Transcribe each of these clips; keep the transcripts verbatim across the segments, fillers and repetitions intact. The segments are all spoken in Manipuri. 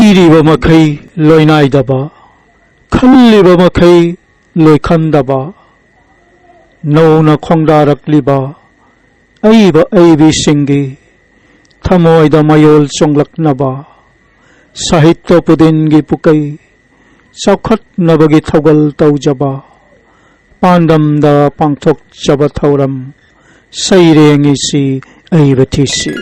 ꯏꯔꯤꯕ ꯃꯈꯩ ꯂꯣꯏꯅꯥꯏꯗꯕ, ꯈꯜꯂꯤꯕ ꯃꯈꯩ ꯂꯣꯏꯈꯟꯗꯕ, ꯅꯧꯅ ꯈꯣꯡꯗꯥꯔꯛꯂꯤꯕ ꯑꯏꯕ ꯑꯏꯕꯤꯁꯤꯡꯒꯤ ꯊꯃꯣꯏꯗ ꯃꯌꯣꯜ ꯆꯣꯡꯂꯛꯅꯕ, ꯁꯥꯍꯤꯇ꯭ꯌ ꯄꯨꯗꯤꯟꯒꯤ ꯄꯨꯀꯩ ꯆꯥꯎꯈꯠꯅꯕꯒꯤ ꯊꯧꯒꯜ ꯇꯧꯖꯕ, ꯄꯥꯟꯗꯝꯗ ꯄꯥꯡꯊꯣꯛꯆꯕ ꯊꯧꯔꯝ ꯁꯩꯔꯦꯡ ꯏꯁꯤ ꯑꯏꯕ ꯊꯤꯁꯤ꯫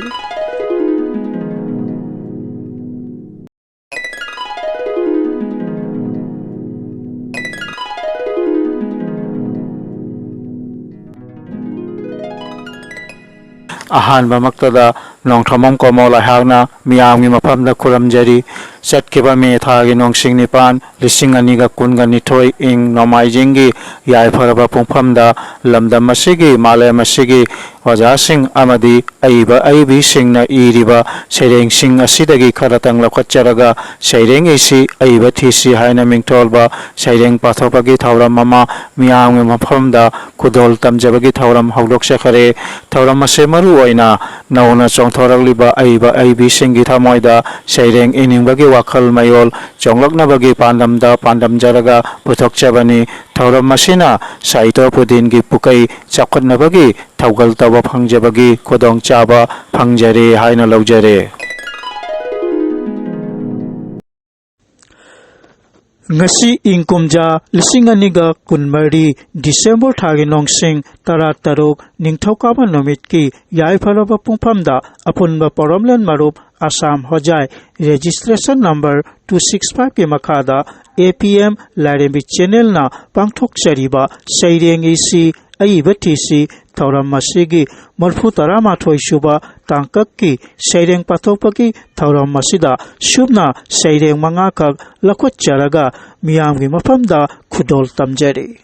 ꯑꯍꯥꯟꯕꯃꯛꯇꯗ ꯅꯣꯡꯊ꯭ꯔꯃꯝ ꯀꯣꯃꯣꯜ ꯑꯩꯍꯥꯛꯅ ꯃꯤꯌꯥꯝꯒꯤ ꯃꯐꯝꯗ ꯈꯨꯔꯨꯝꯖꯔꯤ꯫ ꯆꯠꯈꯤꯕ ꯃꯦ ꯊꯥꯒꯤ ꯅꯣꯡꯁꯤꯡ ꯅꯤꯄꯥꯟ, ꯂꯤꯁꯤꯡ ꯑꯅꯤꯒ ꯀꯨꯟꯒ ꯅꯤꯊꯣꯏ ꯏꯪ ꯅꯣꯡꯃꯥꯏꯖꯤꯡꯒꯤ ꯌꯥꯏꯐꯔꯕ ꯄꯨꯡꯐꯝꯗ ꯂꯝꯗꯝ ꯑꯁꯤꯒꯤ, ꯃꯥꯂꯦꯝ ꯑꯁꯤꯒꯤ ꯑꯣꯖꯥꯁꯤꯡ ꯑꯃꯗꯤ ꯑꯏꯕ ꯑꯏꯕꯤꯁꯤꯡꯅ ꯏꯔꯤꯕ ꯁꯩꯔꯦꯡꯁꯤꯡ ꯑꯁꯤꯗꯒꯤ ꯈꯔꯇꯪ ꯂꯧꯈꯠꯆꯔꯒ ꯁꯩꯔꯦꯡ ꯏꯁꯤ ꯑꯏꯕ ꯊꯤꯁꯤ ꯍꯥꯏꯅ ꯃꯤꯡꯊꯣꯜꯕ ꯁꯩꯔꯦꯡ ꯄꯥꯊꯣꯛꯄꯒꯤ ꯊꯧꯔꯝ ꯑꯃ ꯃꯤꯌꯥꯝꯒꯤ ꯃꯐꯝꯗ ꯈꯨꯗꯣꯜ ꯇꯝꯖꯕꯒꯤ ꯊꯧꯔꯝ ꯍꯧꯗꯣꯛꯆꯈꯔꯦ꯫ ꯊꯧꯔꯝ ꯑꯁꯤ ꯃꯔꯨ ꯑꯣꯏꯅ ꯅꯧꯅ ꯆꯣꯡꯊꯣꯔꯛꯂꯤꯕ ꯑꯏꯕ ꯑꯏꯕꯤꯁꯤꯡꯒꯤ ꯊꯃꯣꯏꯗ ꯁꯩꯔꯦꯡ ꯏꯅꯤꯡꯕꯒꯤ ꯋꯥꯈꯜ ꯃꯌꯣꯜ ꯆꯣꯡꯂꯛꯅꯕꯒꯤ ꯄꯥꯟꯗꯝꯗ ꯄꯥꯟꯗꯝꯖꯔꯒ ꯄꯨꯊꯣꯛꯆꯕꯅꯤ꯫ ꯊꯧꯔꯝ ꯑꯁꯤꯅ ꯁꯥꯍꯤꯇ꯭ꯌ ꯄꯨꯗꯤꯟꯒꯤ ꯄꯨꯀꯩ ꯆꯥꯎꯈꯠꯅꯕꯒꯤ ꯊꯧꯒꯜ ꯇꯧꯕ ꯐꯪꯖꯕꯒꯤ ꯈꯨꯗꯣꯡꯆꯥꯕ ꯐꯪꯖꯔꯦ ꯍꯥꯏꯅ ꯂꯧꯖꯔꯦ꯫ ꯉꯁꯤ ꯏꯪ ꯀꯨꯝꯖꯥ ꯂꯤꯁꯤꯡ ꯑꯅꯤꯒ ꯀꯨꯟꯃꯔꯤ ꯗꯤꯁꯦꯝꯕꯔ ꯊꯥꯒꯤ ꯅꯣꯡꯁꯤꯡ ꯇꯔꯥꯇꯔꯨꯛ, ꯅꯤꯡꯊꯧꯀꯥꯕ ꯅꯨꯃꯤꯠꯀꯤ ꯌꯥꯏꯐꯔꯕ ꯄꯨꯡꯐꯝꯗ ꯑꯄꯨꯟꯕ ꯄꯣꯔꯣꯝꯂꯦꯟ ꯃꯔꯨꯞ ꯑꯁꯥꯝ ꯍꯣꯖꯥꯏ registration number two six five ꯀꯤ ꯃꯈꯥꯗ A P M ꯂꯥꯏꯔꯦꯝꯕꯤ channel ꯅ ꯄꯥꯡꯊꯣꯛꯆꯔꯤꯕ ꯁꯩꯔꯦꯡ ꯏꯁꯤ ꯑꯏꯕ ꯊꯤꯁꯤ ꯊꯧꯔꯝ ꯑꯁꯤꯒꯤ ꯃꯔꯤꯐꯨ ꯇꯔꯥꯃꯥꯊꯣꯏ ꯁꯨꯕ ꯇꯥꯡꯀꯛꯀꯤ ꯁꯩꯔꯦꯡ ꯄꯥꯊꯣꯛꯄꯒꯤ ꯊꯧꯔꯝ ꯑꯁꯤꯗ ꯁꯨꯞꯅ ꯁꯩꯔꯦꯡ ꯃꯉꯥꯈꯛ ꯂꯧꯈꯠꯆꯔꯒ ꯃꯤꯌꯥꯝꯒꯤ ꯃꯐꯝꯗ ꯈꯨꯗꯣꯜ ꯇꯝꯖꯔꯤ꯫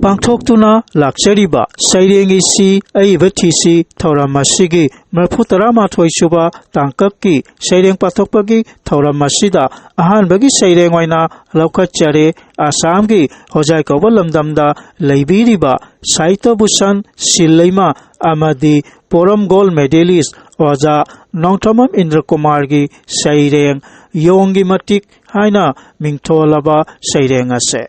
ꯄꯥꯡꯊꯣꯛꯇꯨꯅ ꯂꯥꯛꯆꯔꯤꯕ ꯁꯩꯔꯦꯡ ꯏꯁꯤ ꯑꯏꯕ ꯊꯤꯁꯤ ꯊꯧꯔꯝ ꯑꯁꯤꯒꯤ ꯃꯔꯤꯐꯨ ꯇꯔꯥꯃꯥꯊꯣꯏ ꯁꯨꯕ ꯇꯥꯡꯀꯛꯀꯤ ꯁꯩꯔꯦꯡ ꯄꯥꯊꯣꯛꯄꯒꯤ ꯊꯧꯔꯝ ꯑꯁꯤꯗ ꯑꯍꯥꯟꯕꯒꯤ ꯁꯩꯔꯦꯡ ꯑꯣꯏꯅ ꯂꯧꯈꯠꯆꯔꯦ꯫ ꯑꯁꯥꯝꯒꯤ ꯍꯣꯖꯥꯏ ꯀꯧꯕ ꯂꯝꯗꯝꯗ ꯂꯩꯕꯤꯔꯤꯕ ꯁꯥꯍꯤꯇ꯭ꯌ ꯚꯨꯁꯟ ꯁꯤꯜꯂꯩꯃ ꯑꯃꯗꯤ ꯄꯣꯔꯝ ꯒꯣꯜ ꯃꯦꯗꯦꯂꯤꯁ ꯑꯣꯖꯥ ꯅꯣꯡꯊꯣꯝꯕꯝ ꯏꯟꯗ꯭ꯔꯀꯨꯃꯥꯔꯒꯤ ꯁꯩꯔꯦꯡ ꯌꯣꯡꯒꯤ ꯃꯇꯤꯛ ꯍꯥꯏꯅ ꯃꯤꯡꯊꯣꯜꯂꯕ ꯁꯩꯔꯦꯡ ꯑꯁꯦ꯫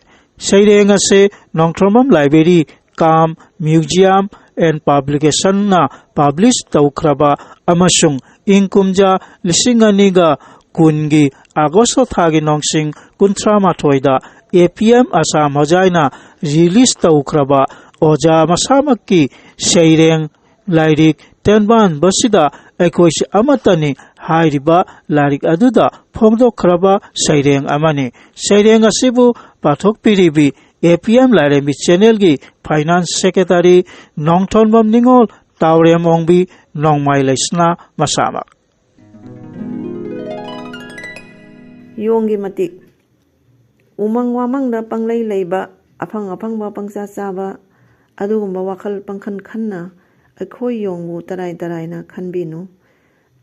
ꯁꯩꯔꯦꯡ ꯑꯁꯦ Nongthombam library cum museum and ꯄꯕ꯭ꯂꯤꯀꯦꯁꯟꯅ ꯄꯕ꯭ꯂꯤꯁ ꯇꯧꯈ꯭ꯔꯕ ꯑꯃꯁꯨꯡ ꯏꯪ ꯀꯨꯝꯖꯥ ꯂꯤꯁꯤꯡ ꯑꯅꯤꯒ ꯀꯨꯟꯒꯤ ꯑꯥꯒꯁ ꯊꯥꯒꯤ ꯅꯣꯡꯁꯤꯡ ꯀꯨꯟꯊ꯭ꯔꯥ ꯃꯥꯊꯣꯏꯗ ꯑꯦ ꯄꯤ ꯑꯦꯝ ꯑꯁꯥꯝ ꯍꯣꯖꯥꯏꯅ ꯔꯤꯂꯤꯁ ꯇꯧꯈ꯭ꯔꯕ ꯑꯣꯖꯥ ꯃꯁꯥꯃꯛꯀꯤ ꯁꯩꯔꯦꯡ ꯂꯥꯏꯔꯤꯛ ꯇꯦꯟꯕꯥꯟꯕꯁꯤꯗ ꯑꯩꯈꯣꯏꯁꯤ ꯑꯃꯠꯇꯅꯤ ꯍꯥꯏꯔꯤꯕ ꯂꯥꯏꯔꯤꯛ ꯑꯗꯨꯗ ꯐꯣꯡꯗꯣꯛꯈ꯭ꯔꯕ ꯁꯩꯔꯦꯡ ꯑꯃꯅꯤ꯫ ꯁꯩꯔꯦꯡ ꯑꯁꯤꯕꯨ ꯄꯥꯊꯣꯛꯄꯤꯔꯤꯕꯤ ꯑꯦ ꯄꯤ ꯑꯦꯝ ꯂꯥꯏꯔꯦꯝꯕꯤ ꯆꯦꯅꯦꯜꯒꯤ ꯐꯥꯏꯅꯥꯟꯁ ꯁꯦꯀ꯭ꯔꯦꯇꯔꯤ ꯅꯣꯡꯊꯣꯟꯕꯝ ꯅꯤꯉꯣꯜ ꯇꯥꯎꯔꯦꯝ ꯑꯣꯡꯕꯤ ꯅꯣꯡꯃꯥꯏ ꯂꯩꯁꯅꯥ ꯃꯁꯥꯃꯛ꯫ ꯌꯣꯡꯒꯤ ꯃꯇꯤꯛ꯫ ꯎꯃꯪ ꯋꯥꯃꯪꯗ ꯄꯪꯂꯩ ꯂꯩꯕ, ꯑꯐꯪ ꯑꯐꯪꯕ ꯄꯪꯆꯥ ꯆꯥꯕ, ꯑꯗꯨꯒꯨꯝꯕ ꯋꯥꯈꯜ ꯄꯪꯈꯟ ꯈꯟꯅ ꯑꯩꯈꯣꯏ ꯌꯣꯡꯕꯨ ꯇꯔꯥꯏ ꯇꯔꯥꯏꯅ ꯈꯟꯕꯤꯅꯨ꯫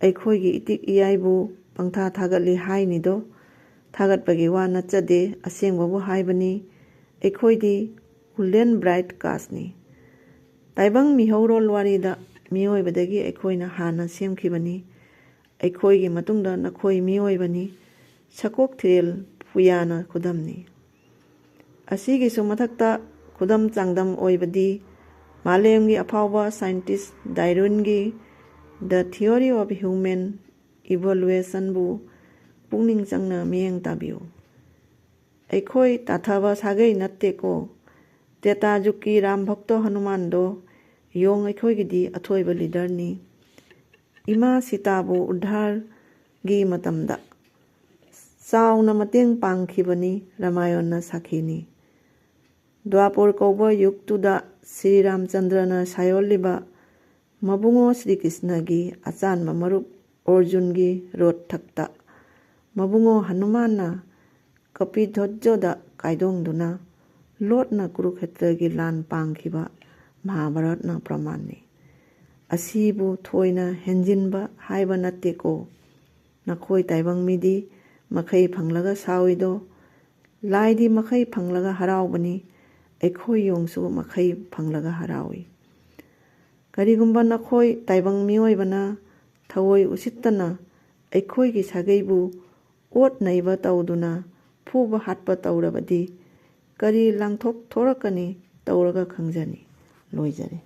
ꯑꯩꯈꯣꯏꯒꯤ ꯏꯇꯤꯛ ꯏꯌꯥꯏꯕꯨ ꯄꯪꯊꯥ ꯊꯥꯒꯠꯂꯤ ꯍꯥꯏꯅꯤꯗꯣ꯫ ꯊꯥꯒꯠꯄꯒꯤ ꯋꯥ ꯅꯠꯆꯗꯦ, ꯑꯁꯦꯡꯕꯕꯨ ꯍꯥꯏꯕꯅꯤ꯫ ꯑꯩꯈꯣꯏꯗꯤ ꯒꯣꯜꯗꯟ ꯕ꯭ꯔꯥꯏꯠ ꯀꯥꯁꯅꯤ꯫ ꯇꯥꯏꯕꯪ ꯃꯤꯍꯧꯔꯣꯜ ꯋꯥꯔꯤꯗ ꯃꯤꯑꯣꯏꯕꯗꯒꯤ ꯑꯩꯈꯣꯏꯅ ꯍꯥꯟꯅ ꯁꯦꯝꯈꯤꯕꯅꯤ꯫ ꯑꯩꯈꯣꯏꯒꯤ ꯃꯇꯨꯡꯗ ꯅꯈꯣꯏ ꯃꯤꯑꯣꯏꯕꯅꯤ꯫ ꯁꯀꯣꯛ ꯊꯤꯔꯦꯜ ꯄꯨꯌꯥꯅ ꯈꯨꯗꯝꯅꯤ꯫ ꯑꯁꯤꯒꯤꯁꯨ ꯃꯊꯛꯇ ꯈꯨꯗꯝ ꯆꯥꯡꯗꯝ ꯑꯣꯏꯕꯗꯤ ꯃꯥꯂꯦꯝꯒꯤ ꯑꯐꯥꯎꯕ ꯁꯥꯏꯟꯇꯤꯁ ꯗꯥꯏꯔꯨꯟꯒꯤ The Theory of Human Evolutionꯕꯨ ꯄꯨꯛꯅꯤꯡ ꯆꯪꯅ ꯃꯤꯠꯌꯦꯡ ꯇꯥꯕꯤꯌꯨ꯫ ꯑꯩꯈꯣꯏ ꯇꯥꯊꯕ ꯁꯥꯒꯩ ꯅꯠꯇꯦꯀꯣ꯫ ꯇ꯭ꯔꯦꯇꯥ ꯖꯨꯒꯀꯤ ꯔꯥꯝ ꯚꯛꯇ ꯍꯅꯨꯃꯥꯟꯗꯣ ꯌꯣꯡ ꯑꯩꯈꯣꯏꯒꯤꯗꯤ ꯑꯊꯣꯏꯕ ꯂꯤꯗꯔꯅꯤ꯫ ꯏꯃꯥ ꯁꯤꯇꯥꯕꯨ ꯎꯗ꯭ꯙꯥꯔꯒꯤ ꯃꯇꯝꯗ ꯆꯥꯎꯅ ꯃꯇꯦꯡ ꯄꯥꯡꯈꯤꯕꯅꯤ, ꯔꯥꯃꯥꯌꯟꯅ ꯁꯥꯈꯤꯅꯤ꯫ ꯗ꯭ꯋꯥꯄꯨꯔ ꯀꯧꯕ ꯌꯨꯒꯇꯨꯗ ꯁ꯭ꯔꯤ ꯔꯥꯝꯆꯟꯗ꯭ꯔꯅ ꯁꯥꯌꯣꯜꯂꯤꯕ ꯃꯕꯨꯡꯉꯣ ꯁ꯭ꯔꯤ ꯀ꯭ꯔꯤꯁꯅꯒꯤ ꯑꯆꯥꯟꯕ ꯃꯔꯨꯞ ꯑꯔꯖꯨꯟꯒꯤ ꯔꯣꯊ ꯊꯛꯇ ꯃꯕꯨꯡꯉꯣ ꯍꯅꯨꯃꯥꯟꯅ ꯀꯄꯤꯙ꯭ꯋꯖꯗ ꯀꯥꯏꯗꯣꯡꯗꯨꯅ ꯂꯣꯠꯅ ꯀꯨꯔꯨꯈꯦꯇ꯭ꯔꯒꯤ ꯂꯥꯟ ꯄꯥꯡꯈꯤꯕ ꯃꯍꯥꯚꯥꯔꯠꯅ ꯄ꯭ꯔꯃꯥꯟꯅꯤ꯫ ꯑꯁꯤꯕꯨ ꯊꯣꯏꯅ ꯍꯦꯟꯖꯤꯟꯕ ꯍꯥꯏꯕ ꯅꯠꯇꯦꯀꯣ꯫ ꯅꯈꯣꯏ ꯇꯥꯏꯕꯪ ꯃꯤꯗꯤ ꯃꯈꯩ ꯐꯪꯂꯒ ꯁꯥꯎꯏꯗꯣ꯫ ꯂꯥꯏꯗꯤ ꯃꯈꯩ ꯐꯪꯂꯒ ꯍꯔꯥꯎꯕꯅꯤ, ꯑꯩꯈꯣꯏ ꯌꯣꯡꯁꯨ ꯃꯈꯩ ꯐꯪꯂꯒ ꯍꯔꯥꯎꯏ꯫ ꯀꯔꯤꯒꯨꯝꯕ ꯅꯈꯣꯏ ꯇꯥꯏꯕꯪ ꯃꯤꯑꯣꯏꯕꯅ ꯊꯑꯣꯏ ꯎꯁꯤꯠꯇꯅ ꯑꯩꯈꯣꯏꯒꯤ ꯁꯥꯒꯩꯕꯨ ꯑꯣꯠ ꯅꯩꯕ ꯇꯧꯗꯨꯅ ꯐꯨꯕ ꯍꯥꯠꯄ ꯇꯧꯔꯕꯗꯤ ꯀꯔꯤ ꯂꯥꯡꯊꯣꯛ ꯊꯣꯔꯛꯀꯅꯤ ꯇꯧꯔꯒ ꯈꯪꯖꯅꯤ꯫ ꯂꯣꯏꯖꯔꯦ꯫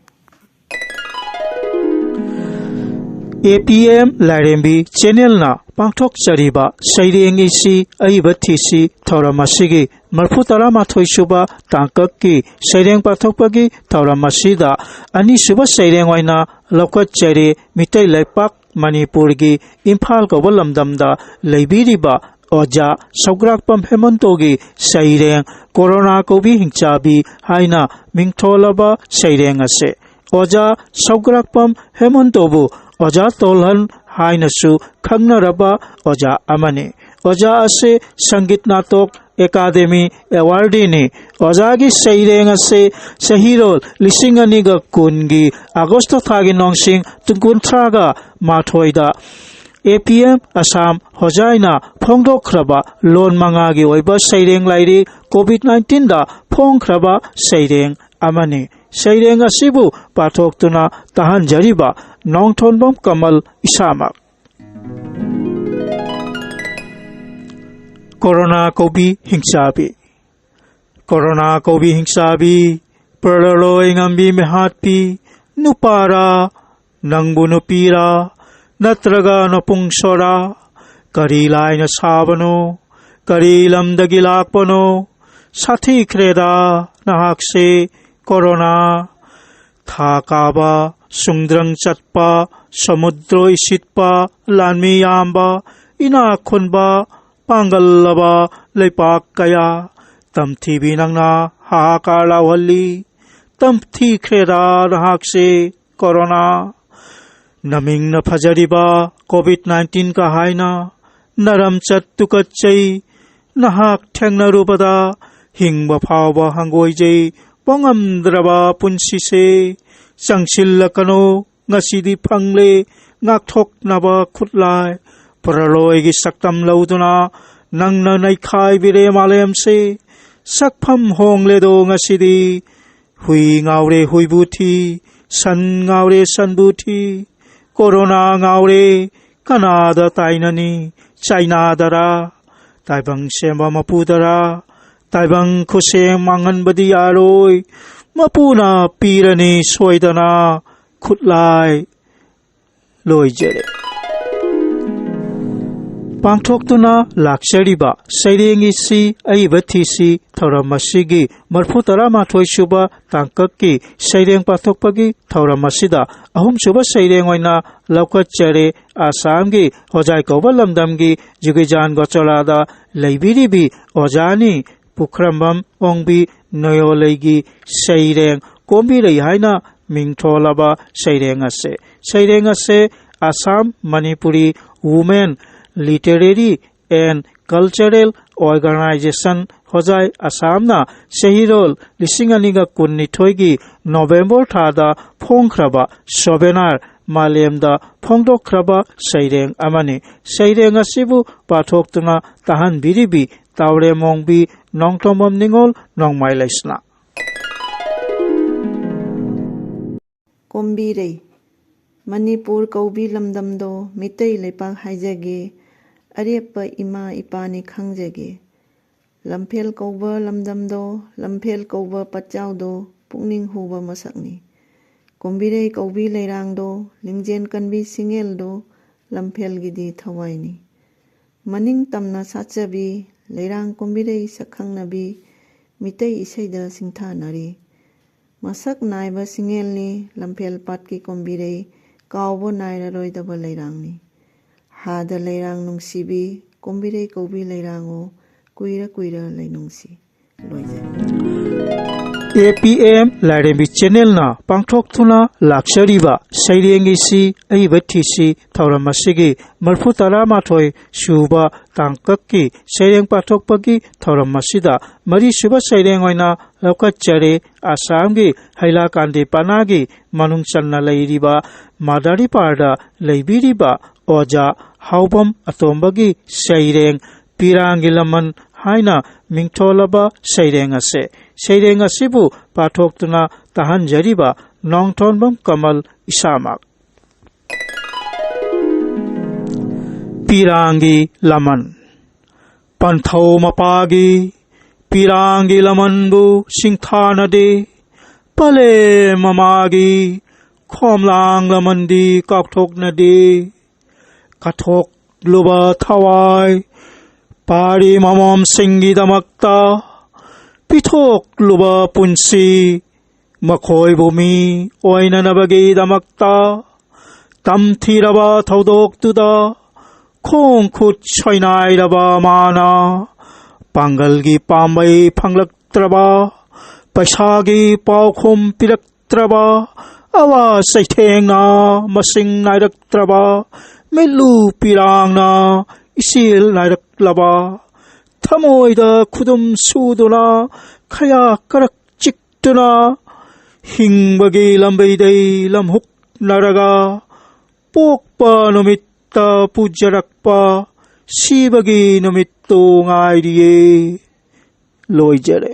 ꯑꯦ ꯄꯤ ꯑꯦꯝ ꯂꯥꯏꯔꯦꯝꯕꯤ ꯆꯦꯅꯦꯜꯅ ꯄꯥꯡꯊꯣꯛꯆꯔꯤꯕ ꯁꯩꯔꯦꯡ ꯏꯁꯤ ꯑꯏꯕ ꯊꯤꯁꯤ ꯊꯧꯔꯝ ꯑꯁꯤꯒꯤ ꯃꯔꯤꯐꯨ ꯇꯔꯥꯃꯥꯊꯣꯏ ꯁꯨꯕ ꯇꯥꯡꯀꯛꯀꯤ ꯁꯩꯔꯦꯡ ꯄꯥꯊꯣꯛꯄꯒꯤ ꯊꯧꯔꯝ ꯑꯁꯤꯗ ꯑꯅꯤꯁꯨꯕ ꯁꯩꯔꯦꯡ ꯑꯣꯏꯅ ꯂꯧꯈꯠꯆꯔꯤ꯫ ꯃꯤꯇꯩ ꯂꯩꯄꯥꯛ ꯃꯅꯤꯄꯨꯔꯒꯤ ꯏꯝꯐꯥꯜ ꯀꯧꯕ ꯂꯝꯗꯝꯗ ꯂꯩꯕꯤꯔꯤꯕ ꯑꯣꯖꯥ ꯁꯧꯒ꯭ꯔꯥꯛꯄꯝ ꯍꯦꯃꯟꯇꯣꯒꯤ ꯁꯩꯔꯦꯡ ꯀꯣꯔꯣꯅꯥ ꯀꯧꯕꯤ ꯍꯤꯡꯆꯥꯕꯤ ꯍꯥꯏꯅ ꯃꯤꯡꯊꯣꯜꯂꯕ ꯁꯩꯔꯦꯡ ꯑꯁꯤ ꯑꯣꯖꯥ ꯁꯧꯒ꯭ꯔꯥꯛꯄꯝ ꯍꯦꯃꯟꯇꯣꯕꯨ ꯑꯣꯖꯥ ꯇꯣꯜꯍꯟ ꯍꯥꯏꯅꯁꯨ ꯈꯪꯅꯔꯕ ꯑꯣꯖꯥ ꯑꯃꯅꯤ꯫ ꯑꯣꯖꯥ ꯑꯁꯤ ꯁꯪꯒꯤꯠ ꯅꯥꯇꯣꯛ ꯑꯦꯀꯥꯗꯦꯃꯤ ꯑꯦꯋꯥꯔꯗꯤꯅꯤ꯫ ꯑꯣꯖꯥꯒꯤ ꯁꯩꯔꯦꯡ ꯑꯁꯤ ꯆꯍꯤꯔꯣꯜ ꯂꯤꯁꯤꯡ ꯑꯅꯤꯒ ꯀꯨꯟꯒꯤ ꯑꯥꯒꯁꯇ ꯊꯥꯒꯤ ꯅꯣꯡꯁꯤꯡ ꯀꯨꯟꯊ꯭ꯔꯥꯒ ꯃꯥꯊꯣꯏꯗ ꯑꯦ ꯄꯤ ꯑꯦꯝ ꯑꯁꯥꯝ ꯍꯣꯖꯥꯏꯅ ꯐꯣꯡꯗꯣꯛꯈ꯭ꯔꯕ ꯂꯣꯟ ꯃꯉꯥꯒꯤ ꯑꯣꯏꯕ ꯁꯩꯔꯦꯡ ꯂꯥꯏꯔꯤꯛ ꯀꯣꯚꯤꯗ ꯅꯥꯏꯟꯇꯤꯟꯗ ꯐꯣꯡꯈ꯭ꯔꯕ ꯁꯩꯔꯦꯡ ꯑꯃꯅꯤ꯫ ꯁꯩꯔꯦꯡ ꯑꯁꯤꯕꯨ ꯄꯥꯊꯣꯛꯇꯨꯅ ꯇꯥꯍꯟꯖꯔꯤꯕ ꯅꯣꯡꯊꯣꯟꯕꯝ ꯀꯃꯜ ꯏꯁꯥꯃꯛ꯫ ꯀꯣꯔꯣꯅꯥ ꯀꯧꯕꯤ ꯍꯤꯡꯆꯥꯕꯤ꯫ ꯀꯣꯔꯣꯅꯥ ꯀꯧꯕꯤ ꯍꯤꯡꯆꯥꯕꯤ, ꯄ꯭ꯔꯂꯣꯏ ꯉꯝꯕꯤ ꯃꯤꯍꯥꯠꯄꯤ, ꯅꯨꯄꯥꯔꯥ, ꯅꯪꯕꯨ ꯅꯨꯄꯤꯔꯥ, ꯅꯠꯇ꯭ꯔꯒ ꯅꯄꯨꯡꯁꯣꯔꯥ? ꯀꯔꯤ ꯂꯥꯏꯅ ꯁꯥꯕꯅꯣ? ꯀꯔꯤ ꯂꯝꯗꯒꯤ ꯂꯥꯛꯄꯅꯣ? ꯁꯥꯊꯤꯈ꯭ꯔꯦꯗ ꯅꯍꯥꯛꯁꯦ ꯀꯣꯔꯣꯅꯥ꯫ ꯊꯥ ꯀꯥꯕ, ꯁꯨꯡꯗ꯭ꯔꯪ ꯆꯠꯄ, ꯁꯃꯨꯗ꯭ꯔ ꯏꯁꯤꯠꯄ, ꯂꯥꯟꯃꯤ ꯌꯥꯝꯕ, ꯏꯅꯥꯛ ꯈꯨꯟꯕ, ꯄꯥꯡꯒꯜꯂꯕ ꯂꯩꯄꯥꯛ ꯀꯌꯥ꯫ ꯇꯝꯊꯤꯕꯤ ꯅꯪꯅ ꯍꯥꯍꯥꯀꯥꯔ ꯂꯥꯎꯍꯜꯂꯤ꯫ ꯇꯝꯊꯤꯈ꯭ꯔꯦꯗ ꯅꯍꯥꯛꯁꯦ ꯀꯣꯔꯣꯅꯥ꯫ ꯅꯃꯤꯡꯅ ꯐꯖꯔꯤꯕ ꯀꯣꯚꯤꯗ ꯅꯥꯏꯟꯇꯤꯟꯒ ꯍꯥꯏꯅ ꯅꯔꯝꯆꯠ ꯇꯨꯀꯠꯆꯩ꯫ ꯅꯍꯥꯛ ꯊꯦꯡꯅꯔꯨꯕꯗ ꯍꯤꯡꯕ ꯐꯥꯎꯕ ꯍꯪꯒꯣꯏꯖꯩ꯫ ꯄꯣꯉꯝꯗ꯭ꯔꯕ ꯄꯨꯟꯁꯤꯁꯦ ꯆꯪꯁꯤꯜꯂꯛꯀꯅꯨ꯫ ꯉꯁꯤꯗꯤ ꯐꯪꯂꯦ ꯉꯥꯛꯊꯣꯛꯅꯕ ꯈꯨꯠꯂꯥꯏ꯫ ꯄ꯭ꯔꯂꯣꯏꯒꯤ ꯁꯛꯇꯝ ꯂꯧꯗꯨꯅ ꯅꯪꯅ ꯅꯩꯈꯥꯏꯕꯤꯔꯦ ꯃꯥꯂꯦꯝꯁꯦ꯫ ꯁꯛꯐꯝ ꯍꯣꯡꯂꯦꯗꯣ ꯉꯁꯤꯗꯤ꯫ ꯍꯨꯏ ꯉꯥꯎꯔꯦ ꯍꯨꯏꯕꯨ ꯊꯤ꯫ ꯁꯟ ꯉꯥꯎꯔꯦ ꯁꯟꯕꯨ ꯊꯤ, ꯀꯣꯔꯣꯅꯥ ꯉꯥꯎꯔꯦ ꯀꯅꯥꯗ ꯇꯥꯏꯅꯅꯤ? ꯆꯥꯏꯅꯥꯗꯔꯥ? ꯇꯥꯏꯕꯪ ꯁꯦꯝꯕ ꯃꯄꯨꯗꯔꯥ? ꯇꯥꯏꯕꯪ ꯈꯨꯠꯁꯦꯝ ꯃꯥꯡꯍꯟꯕꯗꯤ ꯌꯥꯔꯣꯏ꯫ ꯃꯄꯨꯅ ꯄꯤꯔꯅꯤ ꯁꯣꯏꯗꯅ ꯈꯨꯠꯂꯥꯏ꯫ ꯂꯣꯏꯖꯔꯦ꯫ ꯄꯥꯡꯊꯣꯛꯇꯨꯅ ꯂꯥꯛꯆꯔꯤꯕ ꯁꯩꯔꯦꯡ ꯏꯁꯤ ꯑꯏꯕ ꯊꯤꯁꯤ ꯊꯧꯔꯝ ꯑꯁꯤꯒꯤ ꯃꯔꯤꯐꯨ ꯇꯔꯥꯃꯥꯊꯣꯏ ꯁꯨꯕ ꯇꯥꯡꯀꯛꯀꯤ ꯁꯩꯔꯦꯡ ꯄꯥꯊꯣꯛꯄꯒꯤ ꯊꯧꯔꯝ ꯑꯁꯤꯗ ꯑꯍꯨꯝꯁꯨꯕ ꯁꯩꯔꯦꯡ ꯑꯣꯏꯅ ꯂꯧꯈꯠꯆꯔꯦ꯫ ꯑꯁꯥꯝꯒꯤ ꯍꯣꯖꯥꯏ ꯀꯧꯕ ꯂꯝꯗꯝꯒꯤ ꯖꯨꯒꯤꯖꯥꯟ ꯒꯣꯆꯣꯂꯥꯗ ꯂꯩꯕꯤꯔꯤꯕꯤ ꯑꯣꯖꯥꯅꯤ ꯄꯨꯈ꯭ꯔꯝꯕꯝ ꯑꯣꯡꯕꯤ ꯅꯣꯌꯣꯂꯩꯒꯤ ꯁꯩꯔꯦꯡ ꯀꯣꯝꯕꯤꯔꯩ ꯍꯥꯏꯅ ꯃꯤꯡꯊꯣꯜꯂꯕ ꯁꯩꯔꯦꯡ ꯑꯁꯦ, ꯁꯩꯔꯦꯡ ꯑꯁꯦ Assam Manipuri Women Literary and Cultural Organization ꯍꯣꯖꯥꯏ ꯑꯁꯥꯝꯅ ꯆꯍꯤꯔꯣꯜ ꯂꯤꯁꯤꯡ ꯑꯅꯤꯒ ꯀꯨꯟꯅꯤꯊꯣꯏꯒꯤ ꯅꯣꯕꯦꯝꯕꯔ ꯊꯥꯗ ꯐꯣꯡꯈ꯭ꯔꯕ ꯁꯣꯕꯦꯅꯥꯔ ꯃꯥꯂꯦꯝꯗ ꯐꯣꯡꯗꯣꯛꯈ꯭ꯔꯕ ꯁꯩꯔꯦꯡ ꯑꯃꯅꯤ꯫ ꯁꯩꯔꯦꯡ ꯑꯁꯤꯕꯨ ꯄꯥꯊꯣꯛꯇꯨꯅ ꯇꯥꯍꯟꯕꯤꯔꯤꯕꯤ ꯇꯥꯎꯔꯦꯃꯣꯡꯕꯤ ꯅꯣꯡꯊꯣꯝꯕꯝ ꯅꯤꯉꯣꯜ ꯅꯣꯡꯃꯥꯏ ꯂꯩꯁꯅꯥ꯫ ꯀꯣꯝꯕꯤꯔꯩ꯫ ꯃꯅꯤꯄꯨꯔ ꯀꯧꯕꯤ ꯂꯝꯗꯝꯗꯣ ꯃꯤꯇꯩ ꯂꯩꯄꯥꯛ ꯍꯥꯏꯖꯒꯦ, ꯑꯔꯦꯞꯄ ꯏꯃꯥ ꯏꯄꯥꯅꯤ ꯈꯪꯖꯒꯦ꯫ ꯂꯝꯐꯦꯜ ꯀꯧꯕ ꯂꯝꯗꯝꯗꯣ, ꯂꯝꯐꯦꯜ ꯀꯧꯕ ꯄꯠꯆꯥꯎꯗꯣ ꯄꯨꯛꯅꯤꯡ ꯍꯨꯕ ꯃꯁꯛꯅꯤ꯫ ꯀꯣꯝꯕꯤꯔꯩ ꯀꯧꯕꯤ ꯂꯩꯔꯥꯡꯗꯣ, ꯂꯤꯡꯖꯦꯜ ꯀꯟꯕꯤ ꯁꯤꯡꯉꯦꯜꯗꯣ ꯂꯝꯐꯦꯜꯒꯤꯗꯤ ꯊꯋꯥꯏꯅꯤ꯫ ꯃꯅꯤꯡ ꯇꯝꯅ ꯁꯥꯠꯆꯕꯤ ꯂꯩꯔꯥꯡ ꯀꯣꯝꯕꯤꯔꯩ ꯁꯛꯈꯪꯅꯕꯤ ꯃꯤꯇꯩ ꯏꯁꯩꯗ ꯁꯤꯡꯊꯥꯅꯔꯤ꯫ ꯃꯁꯛ ꯅꯥꯏꯕ ꯁꯤꯡꯉꯦꯜꯅꯤ ꯂꯝꯐꯦꯜ ꯄꯥꯠꯀꯤ ꯀꯣꯝꯕꯤꯔꯩ, ꯀꯥꯎꯕ ꯅꯥꯏꯔꯔꯣꯏꯗꯕ ꯂꯩꯔꯥꯡꯅꯤ꯫ ꯍꯥꯗ ꯂꯩꯔꯥꯡ ꯅꯨꯡꯁꯤꯕꯤ ꯀꯣꯝꯕꯤꯔꯩ ꯀꯧꯕꯤ ꯂꯩꯔꯥꯡꯉꯣ, ꯀꯨꯏꯔ ꯀꯨꯏꯔ ꯂꯩꯅꯨꯡꯁꯤ꯫ ꯂꯣꯏꯖꯔꯦ꯫ ꯑꯦ ꯄꯤ ꯑꯦꯝ ꯂꯥꯏꯔꯦꯝꯕꯤ ꯆꯦꯅꯦꯜꯅ ꯄꯥꯡꯊꯣꯛꯇꯨꯅ ꯂꯥꯛꯆꯔꯤꯕ ꯁꯩꯔꯦꯡ ꯏꯁꯤ ꯑꯏꯕ ꯊꯤꯁꯤ ꯊꯧꯔꯝ ꯑꯁꯤꯒꯤ ꯃꯔꯤꯐꯨ ꯇꯔꯥꯃꯥꯊꯣꯏ ꯁꯨꯕ ꯇꯥꯡꯀꯛꯀꯤ ꯁꯩꯔꯦꯡ ꯄꯥꯊꯣꯛꯄꯒꯤ ꯊꯧꯔꯝ ꯑꯁꯤꯗ ꯃꯔꯤꯁꯨꯕ ꯁꯩꯔꯦꯡ ꯑꯣꯏꯅ ꯂꯧꯈꯠꯆꯔꯦ꯫ ꯑꯁꯥꯝꯒꯤ ꯍꯩꯂꯥꯀꯥꯟꯗꯤ ꯄꯅꯥꯒꯤ ꯃꯅꯨꯡ ꯆꯟꯅ ꯂꯩꯔꯤꯕ ꯃꯥꯗꯥꯔꯤꯄꯥꯔꯗ ꯂꯩꯕꯤꯔꯤꯕ ꯑꯣꯖꯥ ꯍꯥꯎꯕꯝ ꯑꯇꯣꯝꯕꯒꯤ ꯁꯩꯔꯦꯡ ꯄꯤꯔꯥꯡꯒꯤ ꯂꯃꯟ ꯍꯥꯏꯅ ꯃꯤꯡꯊꯣꯜꯂꯕ ꯁꯩꯔꯦꯡ ꯑꯁꯦ, ꯁꯩꯔꯦꯡ ꯑꯁꯤꯕꯨ ꯄꯥꯊꯣꯛꯇꯨꯅ ꯇꯥꯍꯟꯖꯔꯤꯕ ꯅꯣꯡꯊꯣꯟꯕꯝ ꯀꯃꯜ ꯏꯁꯥꯃꯛ꯫ ꯄꯤꯔꯥꯡꯒꯤ ꯂꯃꯟ꯫ ꯄꯟꯊꯧ ꯃꯄꯥꯒꯤ ꯄꯤꯔꯥꯡꯒꯤ ꯂꯃꯟꯕꯨ ꯁꯤꯡꯊꯥꯅꯗꯦ, ꯄꯂꯦꯝ ꯃꯃꯥꯒꯤ ꯈꯣꯝꯂꯥꯡ ꯂꯃꯟꯗꯤ ꯀꯥꯎꯊꯣꯛꯅꯗꯦ꯫ ꯀꯠꯊꯣꯛꯂꯨꯕ ꯊꯋꯥꯏ, ꯄꯥꯔꯤ ꯃꯃꯣꯝꯁꯤꯡꯒꯤꯗꯃꯛꯇ ꯄꯤꯊꯣꯛꯂꯨꯕ ꯄꯨꯟꯁꯤ, ꯃꯈꯣꯏꯕꯨ ꯃꯤ ꯑꯣꯏꯅꯅꯕꯒꯤꯗꯃꯛꯇ ꯇꯝꯊꯤꯔꯕ ꯊꯧꯗꯣꯛꯇꯨꯗ ꯈꯣꯡ ꯈꯨꯠ ꯁꯣꯏꯅꯥꯏꯔꯕ ꯃꯥꯅ ꯄꯥꯡꯒꯜꯒꯤ ꯄꯥꯝꯕꯩ ꯐꯪꯂꯛꯇ꯭ꯔꯕ, ꯄꯩꯁꯥꯒꯤ ꯄꯥꯎꯈꯨꯝ ꯄꯤꯔꯛꯇ꯭ꯔꯕ, ꯑꯋꯥ ꯆꯩꯊꯦꯡꯅ ꯃꯁꯤꯡ ꯅꯥꯏꯔꯛꯇ꯭ꯔꯕ, ꯃꯤꯠꯂꯨ ꯄꯤꯔꯥꯡꯅ ꯏꯆꯦꯜ ꯅꯥꯏꯔꯛꯂꯕ, ꯊꯃꯣꯏꯗ ꯈꯨꯗꯨꯝ ꯁꯨꯗꯨꯅ ꯈꯌꯥ ꯀꯔꯛ ꯆꯤꯛꯇꯨꯅ ꯍꯤꯡꯕꯒꯤ ꯂꯝꯕꯩꯗꯩ ꯂꯝꯍꯨꯛꯅꯔꯒ ꯄꯣꯛꯄ ꯅꯨꯃꯤꯠꯇ ꯄꯨꯖꯔꯛꯄ ꯁꯤꯕꯒꯤ ꯅꯨꯃꯤꯠꯇꯨ ꯉꯥꯏꯔꯤꯌꯦ꯫ ꯂꯣꯏꯖꯔꯦ꯫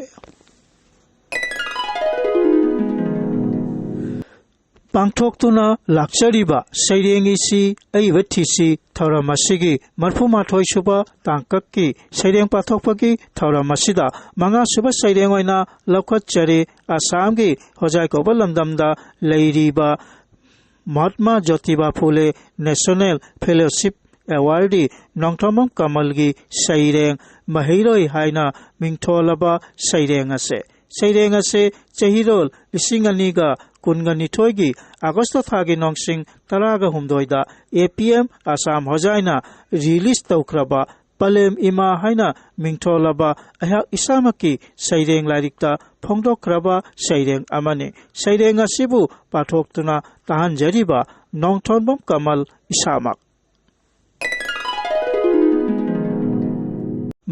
ꯄꯥꯡꯊꯣꯛꯇꯨꯅ ꯂꯥꯛꯆꯔꯤꯕ ꯁꯩꯔꯦꯡ ꯏꯁꯤ ꯑꯏꯕ ꯊꯤꯁꯤ ꯊꯧꯔꯝ ꯑꯁꯤꯒꯤ ꯃꯔꯐꯨ ꯃꯥꯊꯣꯏ ꯁꯨꯕ ꯇꯥꯡꯀꯛꯀꯤ ꯁꯩꯔꯦꯡ ꯄꯥꯊꯣꯛꯄꯒꯤ ꯊꯧꯔꯝ ꯑꯁꯤꯗ ꯃꯉꯥ ꯁꯨꯕ ꯁꯩꯔꯦꯡ ꯑꯣꯏꯅ ꯂꯧꯈꯠꯆꯔꯤ꯫ ꯑꯁꯥꯝꯒꯤ ꯍꯣꯖꯥꯏ ꯀꯧꯕ ꯂꯝꯗꯝꯗ ꯂꯩꯔꯤꯕ ꯃꯍꯥꯠꯃꯥ ꯖꯣꯇꯤꯕꯥ ꯐꯨꯂꯦ ꯅꯦꯁꯅꯦꯜ ꯐꯦꯂꯣꯁꯤꯞ ꯑꯦꯋꯥꯔꯗꯤ ꯅꯣꯡꯊꯣꯝꯕꯝ ꯀꯃꯜꯒꯤ ꯁꯩꯔꯦꯡ ꯃꯍꯩꯔꯣꯏ ꯍꯥꯏꯅ ꯃꯤꯡꯊꯣꯜꯂꯕ ꯁꯩꯔꯦꯡ ꯑꯁꯦ ꯁꯩꯔꯦꯡ ꯑꯁꯤ ꯆꯍꯤꯔꯣꯜ ꯂꯤꯁꯤꯡ ꯑꯅꯤꯒ ꯀꯨꯟꯒ ꯅꯤꯊꯣꯏꯒꯤ ꯑꯥꯒꯁꯇ ꯊꯥꯒꯤ ꯅꯣꯡꯁꯤꯡ ꯇꯔꯥꯒ ꯍꯨꯝꯗꯣꯏꯗ ꯑꯦ ꯄꯤ ꯑꯦꯝ ꯑꯁꯥꯝ ꯍꯣꯖꯥꯏꯅ ꯔꯤꯂꯤꯁ ꯇꯧꯈ꯭ꯔꯕ ꯄꯂꯦꯝ ꯏꯃꯥ ꯍꯥꯏꯅ ꯃꯤꯡꯊꯣꯜꯂꯕ ꯑꯩꯍꯥꯛ ꯏꯁꯥꯃꯛꯀꯤ ꯁꯩꯔꯦꯡ ꯂꯥꯏꯔꯤꯛꯇ ꯐꯣꯡꯗꯣꯛꯈ꯭ꯔꯕ ꯁꯩꯔꯦꯡ ꯑꯃꯅꯤ꯫ ꯁꯩꯔꯦꯡ ꯑꯁꯤꯕꯨ ꯄꯥꯊꯣꯛꯇꯨꯅ ꯇꯥꯍꯟꯖꯔꯤꯕ ꯅꯣꯡꯊꯣꯟꯕꯝ ꯀꯃꯜ ꯏꯁꯥꯃꯛ꯫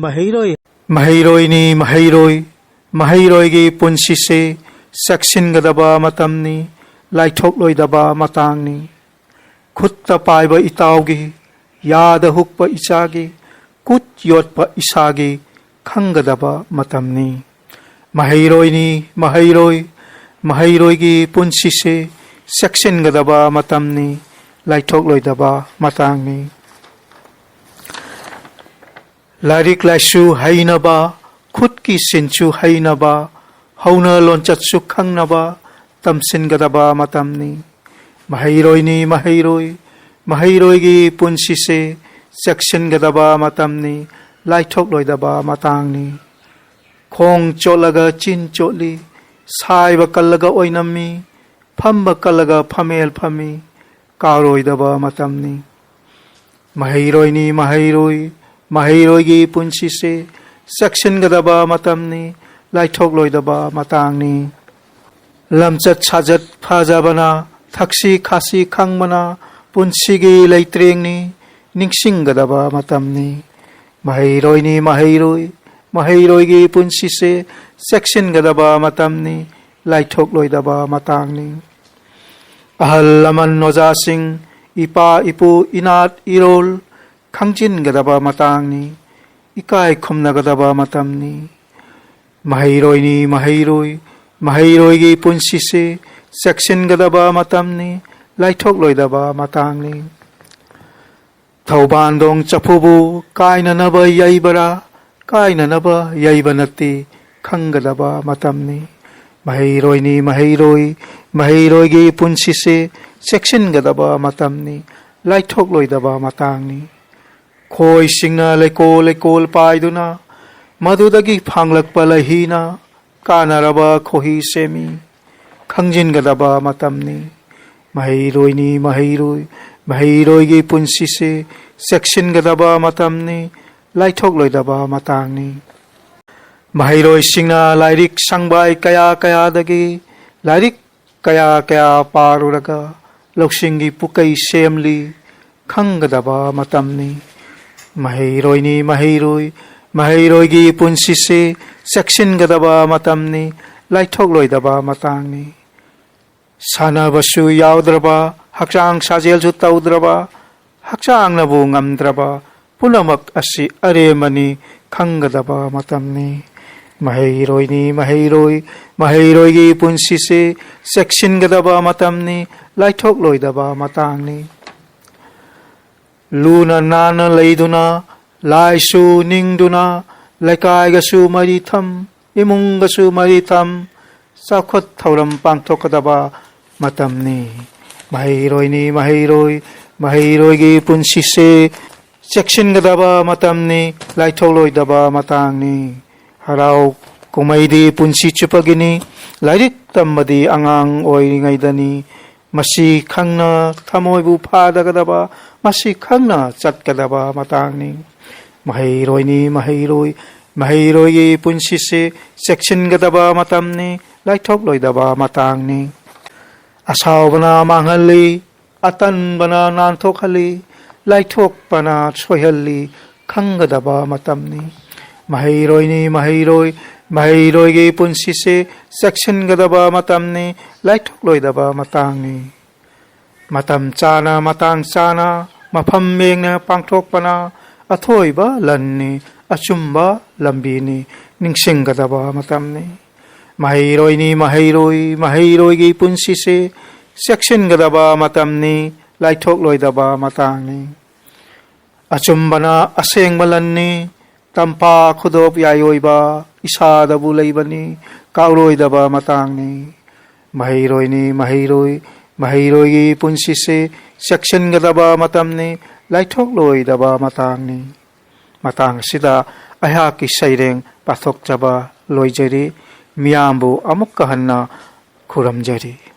ꯃꯍꯩꯔꯣꯏ꯫ ꯃꯍꯩꯔꯣꯏꯅꯤ ꯃꯍꯩꯔꯣꯏ, ꯃꯍꯩꯔꯣꯏꯒꯤ ꯄꯨꯟꯁꯤꯁꯦ ꯆꯦꯛꯁꯤꯟꯒꯗꯕ ꯃꯇꯝꯅꯤ, ꯂꯥꯏꯊꯣꯛꯂꯣꯏꯗꯕ ꯃꯇꯥꯡꯅꯤ꯫ ꯈꯨꯠꯇ ꯄꯥꯏꯕ ꯏꯇꯥꯎꯒꯤ, ꯌꯥꯗ ꯍꯨꯛꯄ ꯏꯆꯥꯒꯤ, ꯈꯨꯠ ꯌꯣꯠꯄ ꯏꯁꯥꯒꯤ ꯈꯪꯒꯗꯕ ꯃꯇꯝꯅꯤ꯫ ꯃꯍꯩꯔꯣꯏꯅꯤ ꯃꯍꯩꯔꯣꯏ, ꯃꯍꯩꯔꯣꯏꯒꯤ ꯄꯨꯟꯁꯤꯁꯦ ꯆꯦꯛꯁꯤꯟꯒꯗꯕ ꯃꯇꯝꯅꯤ, ꯂꯥꯏꯊꯣꯛꯂꯣꯏꯗꯕ ꯃꯇꯥꯡꯅꯤ꯫ ꯂꯥꯏꯔꯤꯛ ꯂꯥꯏꯁꯨ ꯍꯩꯅꯕ, ꯈꯨꯠꯀꯤ ꯁꯤꯟꯁꯨ ꯍꯩꯅꯕ, ꯍꯧꯅ ꯂꯣꯟꯆꯠꯁꯨ ꯈꯪꯅꯕ ꯇꯝꯁꯤꯟꯒꯗꯕ ꯃꯇꯝꯅꯤ꯫ ꯃꯍꯩꯔꯣꯏꯅꯤ ꯃꯍꯩꯔꯣꯏ, ꯃꯍꯩꯔꯣꯏꯒꯤ ꯄꯨꯟꯁꯤꯁꯦ ꯆꯦꯛꯁꯤꯟꯒꯗꯕ ꯃꯇꯝꯅꯤ, ꯂꯥꯏꯊꯣꯛꯂꯣꯏꯗꯕ ꯃꯇꯥꯡꯅꯤ꯫ ꯈꯣꯡ ꯆꯣꯠꯂꯒ ꯆꯤꯟ ꯆꯣꯠꯂꯤ, ꯁꯥꯏꯕ ꯀꯜꯂꯒ ꯑꯣꯏꯅꯝꯃꯤ, ꯐꯝꯕ ꯀꯜꯂꯒ ꯐꯝꯃꯦꯜ ꯐꯝꯃꯤ, ꯀꯥꯎꯔꯣꯏꯗꯕ ꯃꯇꯝꯅꯤ꯫ ꯃꯍꯩꯔꯣꯏꯅꯤ ꯃꯍꯩꯔꯣꯏ, ꯃꯍꯩꯔꯣꯏꯒꯤ ꯄꯨꯟꯁꯤꯁꯦ ꯆꯦꯛꯁꯤꯟꯒꯗꯕ ꯃꯇꯝꯅꯤ, ꯂꯥꯏꯊꯣꯛꯂꯣꯏꯗꯕ ꯃꯇꯥꯡꯅꯤ꯫ ꯂꯝꯆꯠ ꯁꯥꯖꯠ ꯐꯖꯕꯅ, ꯊꯛꯁꯤ ꯈꯥꯁꯤ ꯈꯪꯕꯅ ꯄꯨꯟꯁꯤꯒꯤ ꯂꯩꯇ꯭ꯔꯦꯡꯅꯤ, ꯅꯤꯡꯁꯤꯡꯒꯗꯕ ꯃꯇꯝꯅꯤ꯫ ꯃꯍꯩꯔꯣꯏꯅꯤ ꯃꯍꯩꯔꯣꯏ, ꯃꯍꯩꯔꯣꯏꯒꯤ ꯄꯨꯟꯁꯤꯁꯦ ꯆꯦꯛꯁꯤꯟꯒꯗꯕ ꯃꯇꯝꯅꯤ, ꯂꯥꯏꯊꯣꯛꯂꯣꯏꯗꯕ ꯃꯇꯥꯡꯅꯤ꯫ ꯑꯍꯜ ꯂꯃꯟ ꯑꯣꯖꯥꯁꯤꯡ, ꯏꯄꯥ ꯏꯄꯨ ꯏꯅꯥꯠ ꯏꯔꯣꯜ ꯈꯪꯖꯤꯟꯒꯗꯕ ꯃꯇꯥꯡꯅꯤ, ꯏꯀꯥꯏ ꯈꯨꯝꯅꯒꯗꯕ ꯃꯇꯝꯅꯤ꯫ ꯃꯍꯩꯔꯣꯏꯅꯤ ꯃꯍꯩꯔꯣꯏ, ꯃꯍꯩꯔꯣꯏꯒꯤ ꯄꯨꯟꯁꯤꯁꯦ ꯆꯦꯛꯁꯤꯟꯒꯗꯕ ꯃꯇꯝꯅꯤ, ꯂꯥꯏꯊꯣꯛꯂꯣꯏꯗꯕ ꯃꯇꯥꯡꯅꯤ꯫ ꯊꯧꯕꯥꯟꯗꯣꯡ ꯆꯐꯨꯕꯨ ꯀꯥꯏꯅꯅꯕ ꯌꯩꯕꯔꯥ, ꯀꯥꯏꯅꯅꯕ ꯌꯩꯕ ꯅꯠꯇꯦ, ꯈꯪꯒꯗꯕ ꯃꯇꯝꯅꯤ꯫ ꯃꯍꯩꯔꯣꯏꯅꯤ ꯃꯍꯩꯔꯣꯏ, ꯃꯍꯩꯔꯣꯏꯒꯤ ꯄꯨꯟꯁꯤꯁꯦ ꯆꯦꯛꯁꯤꯟꯒꯗꯕ ꯃꯇꯝꯅꯤ, ꯂꯥꯏꯊꯣꯛꯂꯣꯏꯗꯕ ꯃꯇꯥꯡꯅꯤ꯫ ꯈꯣꯏꯁꯤꯡꯅ ꯂꯩꯀꯣꯜ ꯂꯩꯀꯣꯜ ꯄꯥꯏꯗꯨꯅ ꯃꯗꯨꯗꯒꯤ ꯐꯪꯂꯛꯄ ꯂꯩꯍꯤꯅ ꯀꯥꯟꯅꯔꯕ ꯈꯣꯍꯤ ꯁꯦꯝꯃꯤ, ꯈꯪꯖꯤꯟꯒꯗꯕ ꯃꯇꯝꯅꯤ꯫ ꯃꯍꯩꯔꯣꯏꯅꯤ ꯃꯍꯩꯔꯣꯏ, ꯃꯍꯩꯔꯣꯏꯒꯤ ꯄꯨꯟꯁꯤꯁꯦ ꯆꯦꯛꯁꯤꯟꯒꯗꯕ ꯃꯇꯝꯅꯤ, ꯂꯥꯏꯊꯣꯛꯂꯣꯏꯗꯕ ꯃꯇꯥꯡꯅꯤ꯫ ꯃꯍꯩꯔꯣꯏꯁꯤꯡꯅ ꯂꯥꯏꯔꯤꯛ ꯁꯪꯕꯥꯏ ꯀꯌꯥ ꯀꯌꯥꯗꯒꯤ ꯂꯥꯏꯔꯤꯛ ꯀꯌꯥ ꯀꯌꯥ ꯄꯥꯔꯨꯔꯒ ꯂꯧꯁꯤꯡꯒꯤ ꯄꯨꯀꯩ ꯁꯦꯝꯂꯤ, ꯈꯪꯒꯗꯕ ꯃꯇꯝꯅꯤ꯫ ꯃꯍꯩꯔꯣꯏꯅꯤ ꯃꯍꯩꯔꯣꯏ, ꯃꯍꯩꯔꯣꯏꯒꯤ ꯄꯨꯟꯁꯤꯁꯦ ꯆꯦꯛꯁꯤꯟꯒꯗꯕ ꯃꯇꯝꯅꯤ, ꯂꯥꯏꯊꯣꯛꯂꯣꯏꯗꯕ ꯃꯇꯥꯡꯅꯤ꯫ ꯁꯥꯟꯅꯕꯁꯨ ꯌꯥꯎꯗ꯭ꯔꯕ, ꯍꯛꯆꯥꯡ ꯁꯥꯖꯦꯜꯁꯨ ꯇꯧꯗ꯭ꯔꯕ, ꯍꯛꯆꯥꯡꯅꯕꯨ ꯉꯝꯗ꯭ꯔꯕ ꯄꯨꯝꯅꯃꯛ ꯑꯁꯤ ꯑꯔꯦꯝꯕꯅꯤ, ꯈꯪꯒꯗꯕ ꯃꯇꯝꯅꯤ꯫ ꯃꯍꯩꯔꯣꯏꯅꯤ ꯃꯍꯩꯔꯣꯏ, ꯃꯍꯩꯔꯣꯏꯒꯤ ꯄꯨꯟꯁꯤꯁꯦ ꯆꯦꯛꯁꯤꯟꯒꯗꯕ ꯃꯇꯝꯅꯤ, ꯂꯥꯏꯊꯣꯛꯂꯣꯏꯗꯕ ꯃꯇꯥꯡꯅꯤ꯫ ꯂꯨꯅ ꯅꯥꯟꯅ ꯂꯩꯗꯨꯅ, ꯂꯥꯏꯁꯨ ꯅꯤꯡꯗꯨꯅ, ꯂꯩꯀꯥꯏꯒꯁꯨ ꯃꯔꯤ ꯊꯝ, ꯏꯃꯨꯡꯒꯁꯨ ꯃꯔꯤ ꯊꯝ, ꯆꯥꯎꯈꯠ ꯊꯧꯔꯝ ꯄꯥꯡꯊꯣꯛꯀꯗꯕ ꯃꯇꯝꯅꯤ꯫ ꯃꯍꯩꯔꯣꯏꯅꯤ ꯃꯍꯩꯔꯣꯏ, ꯃꯍꯩꯔꯣꯏꯒꯤ ꯄꯨꯟꯁꯤꯁꯦ ꯆꯦꯛꯁꯤꯟꯒꯗꯕ ꯃꯇꯝꯅꯤ, ꯂꯥꯏꯊꯣꯛꯂꯣꯏꯗꯕ ꯃꯇꯥꯡꯅꯤ꯫ ꯍꯔꯥꯎ ꯀꯨꯝꯍꯩꯗꯤ ꯄꯨꯟꯁꯤ ꯆꯨꯞꯄꯒꯤꯅꯤ, ꯂꯥꯏꯔꯤꯛ ꯇꯝꯕꯗꯤ ꯑꯉꯥꯡ ꯑꯣꯏꯔꯤꯉꯩꯗꯅꯤ꯫ ꯃꯁꯤ ꯈꯪꯅ ꯊꯃꯣꯏꯕꯨ ꯐꯥꯗꯒꯗꯕ, ꯃꯁꯤ ꯈꯪꯅ ꯆꯠꯀꯗꯕ ꯃꯇꯥꯡꯅꯤ꯫ ꯃꯍꯩꯔꯣꯏꯅꯤ ꯃꯍꯩꯔꯣꯏ, ꯃꯍꯩꯔꯣꯏꯒꯤ ꯄꯨꯟꯁꯤꯁꯦ ꯆꯦꯛꯁꯤꯟꯒꯗꯕ ꯃꯇꯝꯅꯤ, ꯂꯥꯏꯊꯣꯛꯂꯣꯏꯗꯕ ꯃꯇꯥꯡꯅꯤ꯫ ꯑꯁꯥꯎꯕꯅ ꯃꯥꯡꯍꯜꯂꯤ, ꯑꯇꯟꯕꯅ ꯅꯥꯟꯊꯣꯛꯍꯜꯂꯤ, ꯂꯥꯏꯊꯣꯛꯄꯅ ꯁꯣꯏꯍꯜꯂꯤ, ꯈꯪꯒꯗꯕ ꯃꯇꯝꯅꯤ꯫ ꯃꯍꯩꯔꯣꯏꯅꯤ ꯃꯍꯩꯔꯣꯏ, ꯃꯍꯩꯔꯣꯏꯒꯤ ꯄꯨꯟꯁꯤꯁꯦ ꯆꯦꯛꯁꯤꯟꯒꯗꯕ ꯃꯇꯝꯅꯤ, ꯂꯥꯏꯊꯣꯛꯂꯣꯏꯗꯕ ꯃꯇꯥꯡꯅꯤ꯫ ꯃꯇꯝ ꯆꯥꯅ, ꯃꯇꯥꯡ ꯆꯥꯅ, ꯃꯐꯝ ꯌꯦꯡꯅ ꯄꯥꯡꯊꯣꯛꯄꯅ ꯑꯊꯣꯏꯕ ꯂꯟꯅꯤ, ꯑꯆꯨꯝꯕ ꯂꯝꯕꯤꯅꯤ, ꯅꯤꯡꯁꯤꯡꯒꯗꯕ ꯃꯇꯝꯅꯤ꯫ ꯃꯍꯩꯔꯣꯏꯅꯤ ꯃꯍꯩꯔꯣꯏ, ꯃꯍꯩꯔꯣꯏꯒꯤ ꯄꯨꯟꯁꯤꯁꯦ ꯆꯦꯛꯁꯤꯟꯒꯗꯕ ꯃꯇꯝꯅꯤ, ꯂꯥꯏꯊꯣꯛꯂꯣꯏꯗꯕ ꯃꯇꯥꯡꯅꯤ꯫ ꯑꯆꯨꯝꯕꯅ ꯑꯁꯦꯡꯕ ꯂꯟꯅꯤ, ꯇꯝꯐꯥ ꯈꯨꯗꯣꯞ ꯌꯥꯏꯑꯣꯏꯕ ꯏꯁꯥꯗꯕꯨ ꯂꯩꯕꯅꯤ, ꯀꯥꯎꯔꯣꯏꯗꯕ ꯃꯇꯥꯡꯅꯤ꯫ ꯃꯍꯩꯔꯣꯏꯅꯤ ꯃꯍꯩꯔꯣꯏ, ꯃꯍꯩꯔꯣꯏꯒꯤ ꯄꯨꯟꯁꯤꯁꯦ ꯆꯦꯛꯁꯤꯟꯒꯗꯕ ꯃꯇꯝꯅꯤ, ꯂꯥꯏꯊꯣꯛꯂꯣꯏꯗꯕ ꯃꯇꯥꯡꯅꯤ꯫ ꯃꯇꯥꯡ ꯑꯁꯤꯗ ꯑꯩꯍꯥꯛꯀꯤ ꯁꯩꯔꯦꯡ ꯄꯥꯊꯣꯛꯆꯕ ꯂꯣꯏꯖꯔꯤ꯫ ꯃꯤꯌꯥꯝꯕꯨ ꯑꯃꯨꯛꯀ ꯍꯟꯅ ꯈꯨꯔꯨꯝꯖꯔꯤ꯫